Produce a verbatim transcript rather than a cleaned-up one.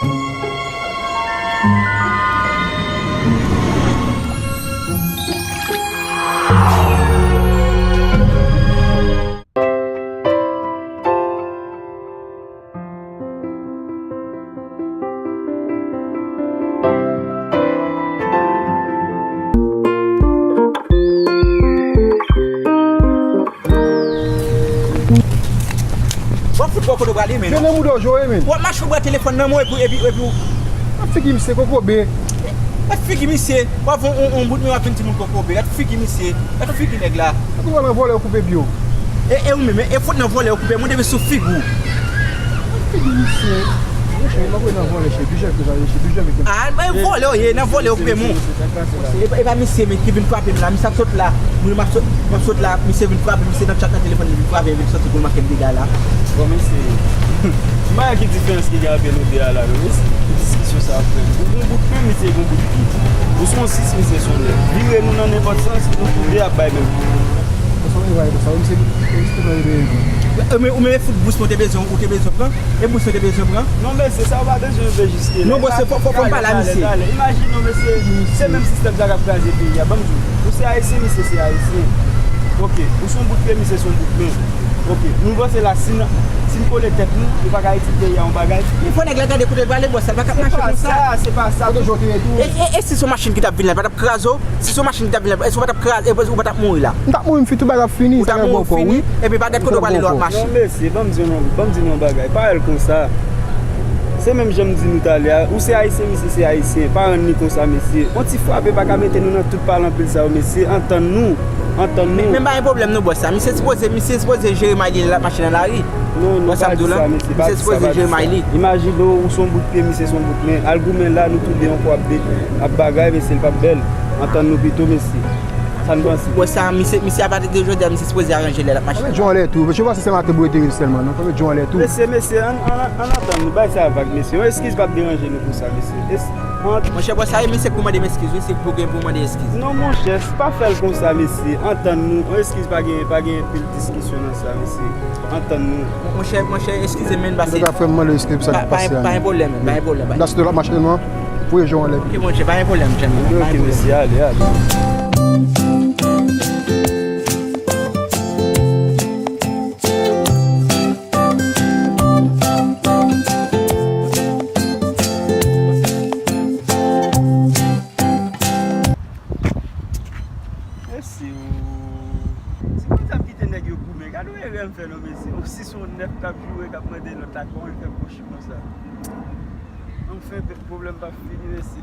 W ap fout bò kote w prale, men. Men nan mouda w jwe, men. W ap mache w bwè telefòn nan men w epi, epi, epi w. Gad figi misye, kokobe. Gad figi misye. W ap yon, yon, yon bout men w ap vin di moun kokobe. Gad figi misye. Gad figi nèg la. Gad ou wè nan vòlè yo koupe pye w. E, e ou menm, e, e fout nan vòlè yo koupe moun depi sou figi w. Figi misye. Monchè, m ap nan vòlè, chè, Bijan ki sa, chè, Bijan ki. Ah, men vòlè w ye, nan vòlè yo koupe moun. E, e pa misye, men ki vin frape m la, misye ap sot la. Mwen, m ap sot, m ap sot la, misye vin frape, misye nan chat nan telefòn, li vin frape, vin soti pou l make m dega la. Bon, mesye, m pa wè ki diferans ki gen ant nou de a la, non, mesye. Ki diskisyon sa ap fè? Ou gon bout men, misye gon bout pye. Ou se yon sis, misye se yon nèf. Vire nou nan nenpòt sans, nou tou de ap bay menm. Konsa, ou va, konsa, misye, misye va rive. Ou men, ou men fout bous mwen te bezwen, ou te bezwen pran. E bous yo te bezwen pran? Non, mesye, sa w pa bezwen rive jiske la. Non, bò, se fò, fò, fò m pale a misye. Talè, talè. Imajine w, mesye, se menm sistèm sa k ap kraze peyi a. Ban m di w, ou se ayisyen, misye se ayisyen. Ok, ou se yon bout pye, misye se yon bout men. Ok, nou panse la, si n, si n kole tèt nou, nou pa ka itile peyi a yon bagay. Men fò nèg la gade kote l prale, bò, sa l pa ka mache konsa. Se pa sa, se pa sa. Kote Joe te ye tou? E, e, e si se yon machin ki t ap vin la, l pa t ap kraze w? Si se yon machin ki t ap vin la, èske w pa t ap kraze, èske w pa t ap mouri la? M t ap mouri, m fin tou bagay ap fini, sa k ap bon pou ou, wi. Epi pa gad kote w prale lè w ap mache. Non, mesye, ban m di w non, ban m di nou yon bagay. Pa wè l konsa. Se menm jan m di nou talè a, ou se ayisyen, misye se ayisyen. Pa rann li konsa, mesye. Yon ti frape pa ka mete nou nan tout pale anpil sa yo, mesye. Antann nou. Antann nou. Men, men pa gen pwoblèm non, bòs la. Misye sipoze, misye sipoze jere may li lè l ap mache nan lari. Non, non, pa di sa, mesye, pa di sa, pa di sa. Misye sipoze jere may li. Imajine w, ou se yon bout pye, misye se yon bout men. Al goumen la, nou tou de yon kou ap de, ap bagay, mesye, l p ap bèl. Antann nou pito, mesye. Sa n panse? Bon, sa, misye, misye, apati de jodi a, misye sipoze aranje lè l ap mache. Mete John anlè tou. Mesye, pa sistèm a te bouye teren sèlman, non. Mete John anlè tou. Mesye, mesye, ann, ann, ann antann nou. Bay sa vag, mesye. Yon eskiz p ap deranje nou konsa, mesye. Es-, an- Monchè, bò, sa e, misye k pou mande m eskiz, wi. Se pou gen pou mande eskiz. Non, monchè, pa fè l konsa, mesye. Antann nou. Yon eskiz pa gen, pa gen pil diskisyon nan sa, mesye. Antann nou. Monchè, monchè, eskize m, men pase. Frè m mande eskiz pou sa ki pase a. Pa gen pwoblèm, pa gen pwoblèm. N a site l ap mache tèlman, voye John anlè. Ok, monchè, pa gen pwoblèm, John. Ok, ok, mesye, ale, ale. Mesye, o. Se konsa m kite nèg yo goumen. Gade yon erè m fè non, mesye. Yon sis, yon nèf k ap joure, k ap mande lòt la kòman l fè gwo chif konsa. Anfen, pwoblèm p ap fini, mesye.